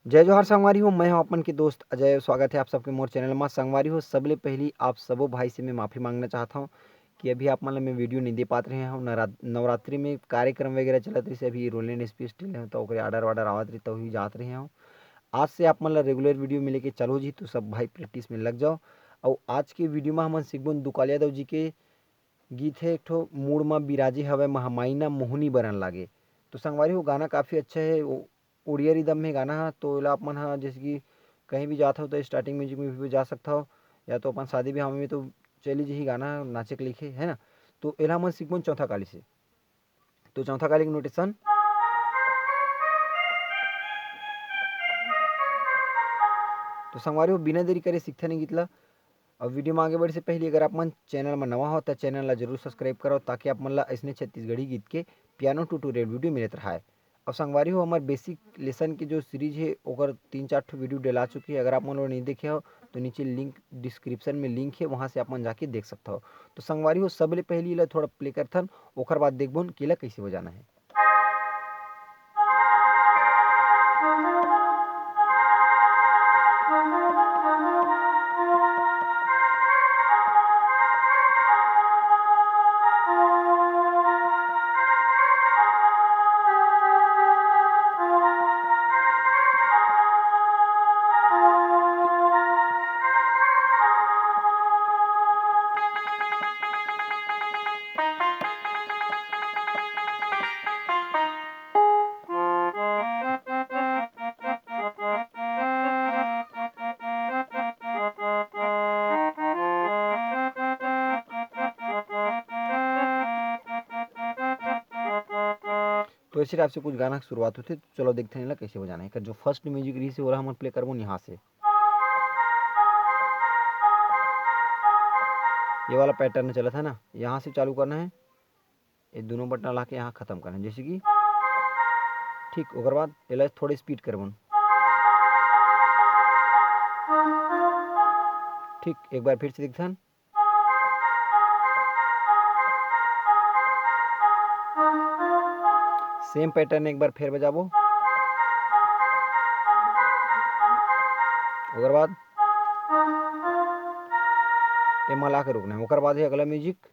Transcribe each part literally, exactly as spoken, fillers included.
जय जोहार संगवारी हो, मैं हूं आप मन के दोस्त अजय। स्वागत है आप सबके मोर चैनल मा। संगवारी हो, सबले पहली आप सबो भाई से मैं माफ़ी मांगना चाहत हूं कि अभी आप मन ला मैं वीडियो नहीं दे पात रहे हूं। नरा-, नवरात्रि में कार्यक्रम वगैरह चलत रहिस, अभी रोलिंग एसपी स्टील है तो ओकरे ऑर्डर वार्डर आवत रही तो ही जात रहे हूं। आज से आप मन ला रेगुलर वीडियो मिले के चालू हो जी, तो सब भाई प्रैक्टिस में लग जाओ। और आज के वीडियो में हमन सीखबोन दुकाल यादव जी के गीत है एक ठो, "मुड़ म बिराजे हवय महामाई ना मोहनी बरन लागे।" तो संगवारी हो, गाना काफ़ी अच्छा है, ओ-, उड़िया रिदम में गाना है। तो एला आप मन ह जैसे कि कहीं भी जात हो तो स्टार्टिंग म्यूजिक में भी जा सकता हो, या तो अपन शादी ब्याह में तो चली जही गाना नाचे के लिखे, है ना। तो एला हमन सीखबोन चौथा काली से। तो चौथा काली के नोटेशन। तो संगवारी हो, बिना देरी करे सीखथन ए गीत ला। अब वीडियो में आगे बढ़े से पहले अगर आप मन चैनल में नवा हो तो चैनल ला जरूर सब्सक्राइब करो, ताकि आप मन ला ऐसने छत्तीसगढ़ी गीत के पियानो ट्यूटोरियल वीडियो मिलत रहे। अब संगवारी हो, हमारे बेसिक लेसन के जो सीरीज है ओकर तीन चार ठो वीडियो डला चुकी है। अगर आप मन लोग नहीं देखे हो तो नीचे लिंक, डिस्क्रिप्शन में लिंक है, वहाँ से आप मन जाके देख सकते हो। तो संगवारी हो, सबले पहले एला थोड़ा प्ले करथन, ओकर बाद देखबोन कि एला कैसे बजाना है। तो इसी टाइप से कुछ गाना की शुरुआत होती है। तो चलो देखते हैं एला कैसे बजाना है। एकर जो फर्स्ट म्यूजिक रही से ओला हमन प्ले करबो यहाँ से। ये वाला पैटर्न चलत है ना, यहाँ से चालू करना है। ये दोनों बटन ला के यहाँ खत्म करना है, जैसे कि ठीक ओकर बाद एला थोड़े स्पीड करबोन। ठीक एक बार फिर से देखथन। सेम पैटर्न एक बार फिर बजाबो। ओकर बाद एमा ला के रुकना है। ओकर बाद है अगला म्यूजिक,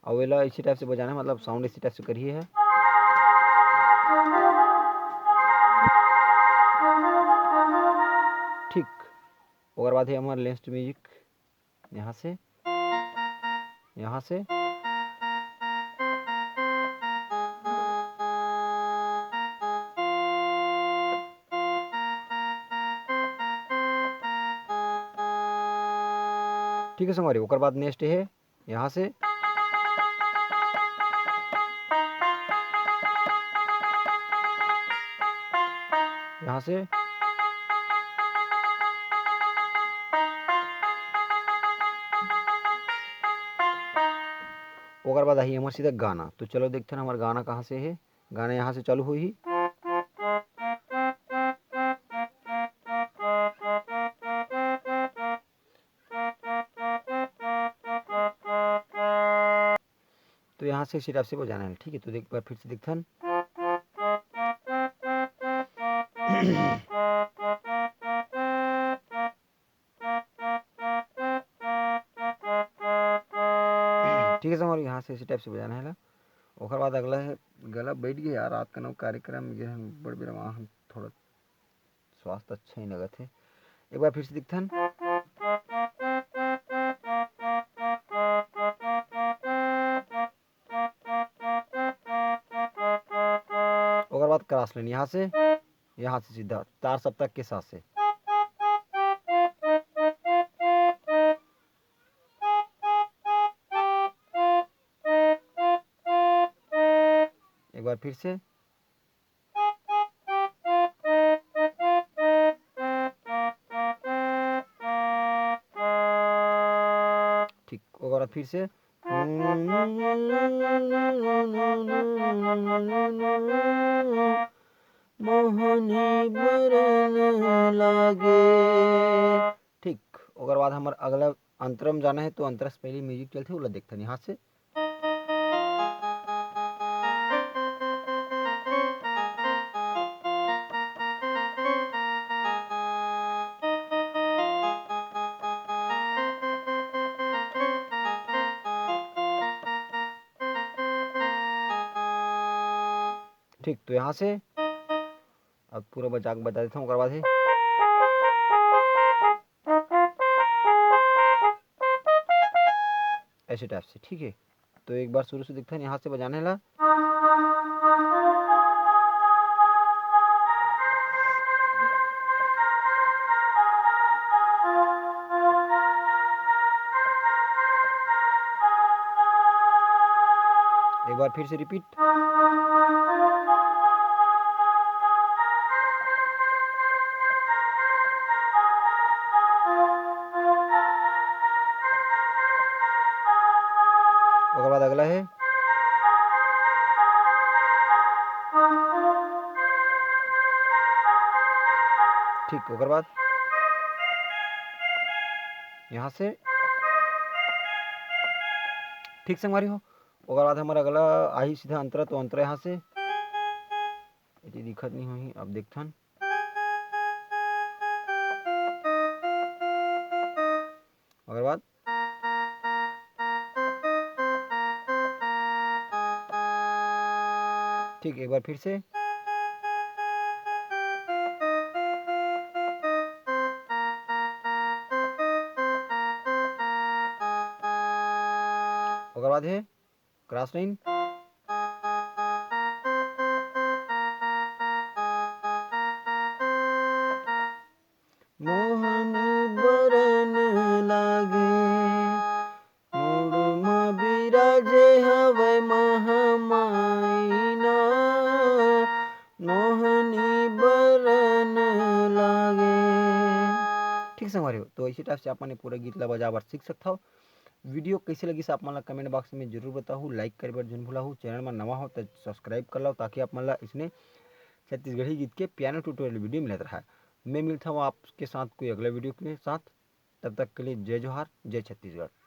और एला इसी टाइप से बजाना है, मतलब साउंड इसी टाइप से करिए है। ठीक ओकर बाद है हमारा नेक्स्ट म्यूजिक। यहाँ से, यहाँ से। ठीक है संगवारी, ओकर बाद नेक्स्ट है यहाँ से, यहाँ से। ओकर बाद आही हमर सीधा गाना। तो चलो देखते हैं हमारा गाना कहाँ से है। गाना यहाँ से चालू हुई। तो यहाँ से इसी टाइप से बजाना है, ठीक है। तो एक बार फिर से देखथन। ठीक है संगवारी, यहाँ से इसी टाइप से बजाना है ला। ओकर बाद अगला है, गला बैठ गया यार, रात का नौ कार्यक्रम ये हम बड़ बेरा वहाँ हम थोड़ा स्वास्थ्य अच्छा ही लगत है। एक बार फिर से दिखथन। ओकर बाद क्रॉस लाइन यहाँ से, यहाँ से सीधा तार सप्तक के साथ से। एक बार फिर से। ठीक, ओकर बाद फिर से। मोहनी बरन लागे। ठीक, ओकर बाद हमर अगला अंतरा में जाना है, तो अंतरा से पहले म्यूजिक चलथे, ओला देखथन यहाँ से। ठीक, तो यहाँ से अब पूरा बजा के बता देता हूँ, ओकर बाद ही ऐसे टाइप से, ठीक है। तो एक बार शुरू से देखते हैं, यहाँ से बजाने ला। एक बार फिर से रिपीट। ओकर बाद अगला है, ठीक, ओकर बाद यहाँ से, ठीक संगवारी हो। ओकर बाद हमर अगला आही सीधा अंतरा, तो अंतरा यहाँ से, एती दिखत नहीं होही, अब देखथन। ओकर बाद ठीक, एक बार फिर से। ओकर बाद है क्रॉस लाइन। मोहनी बरन लागे, मुड़ म बिराजे हवय महामाई ना, मोहनी बरन लागे। ठीक संगवारी हो, तो इसी टाइप से आप मन पूरा गीत ला बजा बर सीख सकथव। वीडियो कैसे लगिस आप मन ला कमेंट बॉक्स में जरूर बताहू, लाइक करे बर झन भुलाहू, चैनल में नवा हो तो सब्सक्राइब कर लो, ताकि आप मन ला इसने छत्तीसगढ़ी गीत के पियानो ट्यूटोरियल वीडियो मिलत रहा। मैं मिलता हूँ आपके साथ कोई अगला वीडियो के साथ, तब तक के लिए जय जोहार, जय छत्तीसगढ़।